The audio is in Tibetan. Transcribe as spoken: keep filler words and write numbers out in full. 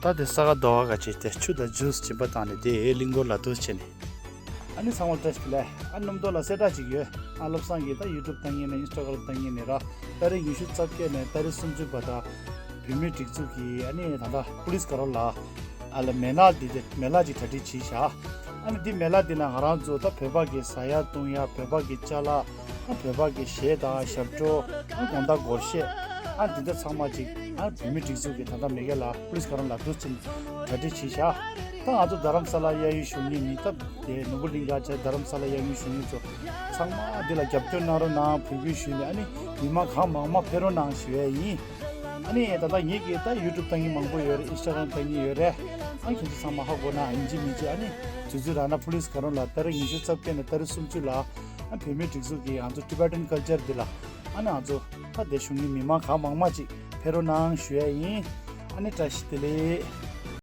ད་དེ་ས་ག་ཟླ་བ་ག་ཅིག་དེ་ཆུ་དང་ཇུས་སྦྱིན་པ་བཏང་ནས་དེ་གླིང་སྐོར་ལ་འདུག་བྱས་ནས། ཨ་ནི་ཚང་མ་བཀྲ་ཤིས་བདེ་ལེགས། ཨ་ནི་རྣམ་རྟོག་ལ་གསལ་བསྒྲགས་ཅིག་ཡོད། ཨ་བློ་བཟང་གིས་ད་ཡུ་ཊུབ་བཏང་མཁན་ནས་ཨིན་སི་ཊ་གྷ་རམ་བཏང་མཁན་ནས་ར། ཏ་རིག་ཉི་ཤུ་རྩ་བརྒྱད་ནས་ཏ་རིག་སུམ་ཅུ་བར་དུ་བོད་མིའི་སྒྲིག་འཛུགས་ཀྱིས་ཨ་ནི་ད་ལྟ་པུ་ལིས་ཀ་རོ་ལ་ཨ་ལ་མེ་ལག་འདི་དེ་མེ་ལག་ཅིག་གྲ་སྒྲིག་བྱས་བཞག་ཨ་ནི་འདི་མེ་ལག་འདི་ལ་ང་རང་ཚོ་ད་བོད་པ་གི་ཟ་ཡ་བཏུང་ཡ། བོད་པ་གི་ཅ་ལག་ཨ་བོད་པ་གི་གཞས་དང་ཞབས་བྲོ། ཨ་དགོང་དག་སྒོར་གཞས། ཨ་འདི་འདྲ་ཚང་མ་ཅིག་ཨ་བོད་མིའི་སྒྲིག་འཛུགས་ཀྱི་ད་ལྟ་མེ་གེ་ལ་པུ་ལིས་ཀ་རོ་ལ་འདུག་ཅིང་གྲ་སྒྲིག་བྱས་བཞག་ད་ང་ཚོ་རྡ་རམ་ས་ལ་གཡས་གཡོན་བཞུགས་མཁན་མི་སྟབས་དེ་ནོར་བུ་གླིང་ག་བྱས་རྡ་རམ་ས་ལ་གཡས་གཡོན་བཞུགས་མཁན་ཚོ་ཚང་མ་འདི་ལ་རྒྱབ་སྐྱོར་གནང་རོགས་གནང་འབོད་སྐུལ་ཞུས་ནས། ཨ་ནི་མི་མང་གང་མང་མང་ཕེབས་རོགས་གནང་ཞུ་ཡས་ཡིན། ཨ་ནི་ད་ལྟ་ངེད་ཀྱིས་ད་ཡུ་ཊུབ་བཏང་མཁན་མང་པོ་ཡོད་རེད། ཨིན་སི་ཊ་གྷ་རམ་བཏང་མཁན་ཡོད་རེད། ཨ་ཁྱེད་ཚོ་ཚང་མ་ཧ་གོ་ན་ཡིན་གཅིག་མིན་གཅིག་ཨ་ནི་དུས་ཚོད་རག་ན་པུ་ལིས་ཀ་རོ་ལ་ཏ་རིག་ཉི་ཤུ་རྩ་བརྒྱད་ནས་ཏ་རིག་སུམ་ཅུ་ལ་ཨ་བོད་མིའི་སྒྲིག་འཛུགས་ཀྱི་ང་ཚོ་ཊི་བེ་ཊན་ཀལ་ཅར་འདི་ལ་ཨ་ནི་ང་ཚོ་ད་དེ་བཞུགས་མཁན་མི་མང་གང་མང་མང་ཅིག་ཕེབས་རོགས་གནང་ཞུ་ཡས་ཡིན། ཨ་ནི་བཀྲ་ཤིས་བདེ་ལེགས།